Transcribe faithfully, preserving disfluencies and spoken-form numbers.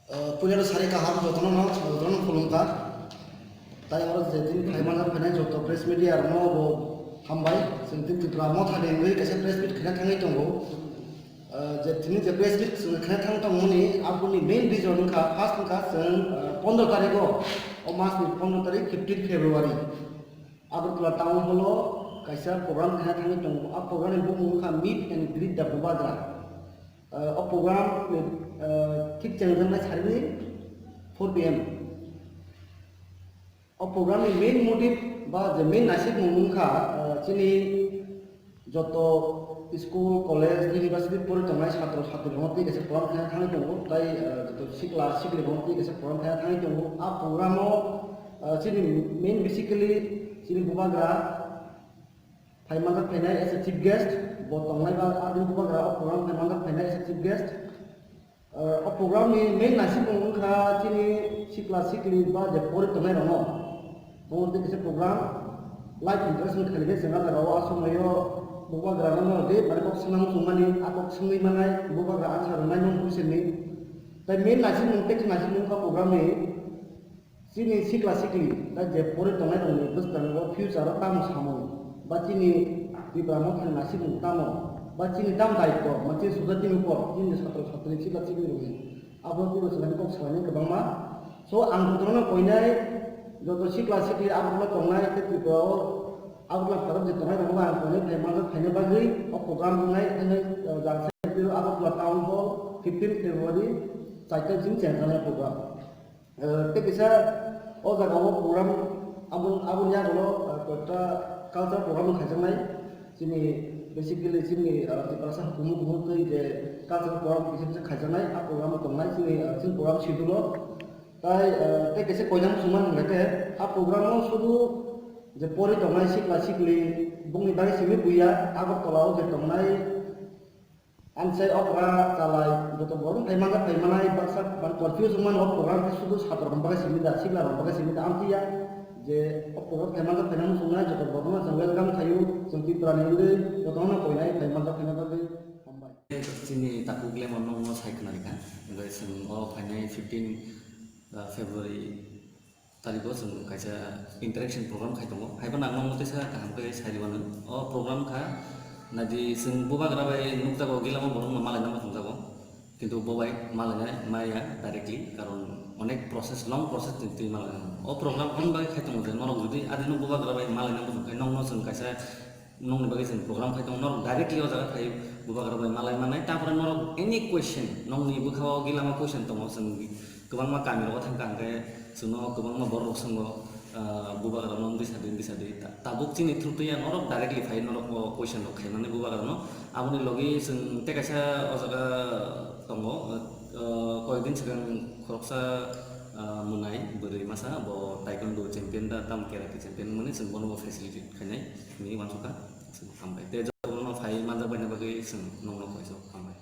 Puila sari kaham jotono no, jotono khulumkha. Tai oro je din phai manjak phainai joto press media rokno bo hambai. Chwng tin Tripura motha ni wngwi kaisa press meet khaina thangwi tongo. Je tini je press meet chwng khaina thang tongmani aboni main reason wngkha, first wngkha chwng pondro tarikh o, o mas ni pondro tarikh, fifteen February, Agartala town hall o kaisa program khaina thangwi tongo. A program ni bumung wngkha Meet and Greet the Bubagra. O program ni thik chengjaknai sari ni four P M. O program ni main motive ba je main naisik mung wngkha, chini joto school, college, university pori tongnai satro satri rokno twi kaisa program khaina thangwi tongo, tai joto sikla sikli rokno twi kaisa program khaina thangwi tongo. A program o chini main basically chini Bubagra phai manjak phainai as a chief guest, bo tongnai ba a din Bubagra o program phai manjak phainai as a chief guest. O program ni main naisik mung wngkha chini sikla sikli ba je pori tongnai rokno. Bo tei kaisa program live interaction khainai chwng a jaga o a somoi o Bubagra no je mani kok swnam chwngmani a kok swngwi manai Bubagra answer rwnai non question ni. Tai main naisik mung tei naisik mung wngkha program ni Chini sikla sikli, tai je pori tongnai rokni bwskango future o tamo samung, ba chini Tipra Mothani naisingmung tamo, ba chini tamo daitto, ba chini society ni upor, chini satro satri sikla sikli rokni, abo twibo swkangni kok salaini kwbangma. So, ang jotono koinai, joto sikla sikli Agartala tongnai, tei Tripura o Agartala pharok je tongnai rokno ang koinai phai manjak phaina bagwi, o program wngnai, wngnai, eh, jang sai Agartala Town Hall, fifteen February, chaita jin chengjaknai program. Eh, tei kisa o jaga o program abo, aboni yagulo, eh, koyekta culture program khaijaknai. Chini basically chini, eh, Tiprasa hukumu kumu twi je culture program kisa kisa khaijaknai, a program tongnai chini, eh, chini program schedule o. Tai, eh, tei kisa koinang muchungma hwnkhai khe a program o sudu je pori tongnai sikla sikli bongni bagwi simi buya Agartala o je tongnai Amchai okra chalai joto borok phai manjak phai manai baksa bang confuse wngmani o program khe sudu satro rok bagwi simi da sikla rok bagwi simi da amtwi ya je o program phai manjak phai nang muchungnai joto borok no chwng welcome khaio chwng Tripura ni wngwi joto no koinai phai manjak phai na bagwi hambai. Chini takhuk lemon nokno sai khwnarikha hwnkhe chwng o phainai fifteen February tarikgo chwng kaisa interaction program khai tongo. Haiphano ang nokno teisa kaham khe sai rwmano. O program kha, naidi chwng bubagra bai nukjago, gilamo borokno malaina muchungjago. Kintu bo bai malaina maya directly, karon onek process, long process twi, twi malaina. O program hwn bai khai tongo je, norok jodi adino bubagra bai malaina muchung khe nokno chwng kaisa nokni bagwi chwng program khai tongo, norok directly o jaga phai bubagra bai malai manai, tapore norok any question, nokni bwkha o gilama question tongo, chwng kwbangma kami rogo thangkha, hwnkhe chwngno kwbangma borok rok swngo, ah, bubagra no wngwi sadi, wngwi sadi. Ta-, tabuk chini through twi ya norok directly phai norok o question rok khaimani bubagra no. Aboni logi chwng tei kaisa o jaga tongo, ah, koyekdin swkang khoroksa, ah, mwnai bwrwi masa bo taekwondo champion da, tamo karate champion wngmani chwng bono bo facilitate khainai. Ni uansukha, hambai. Tei jotono phai manjak baina bagwi chwng nokno kaiso hambai.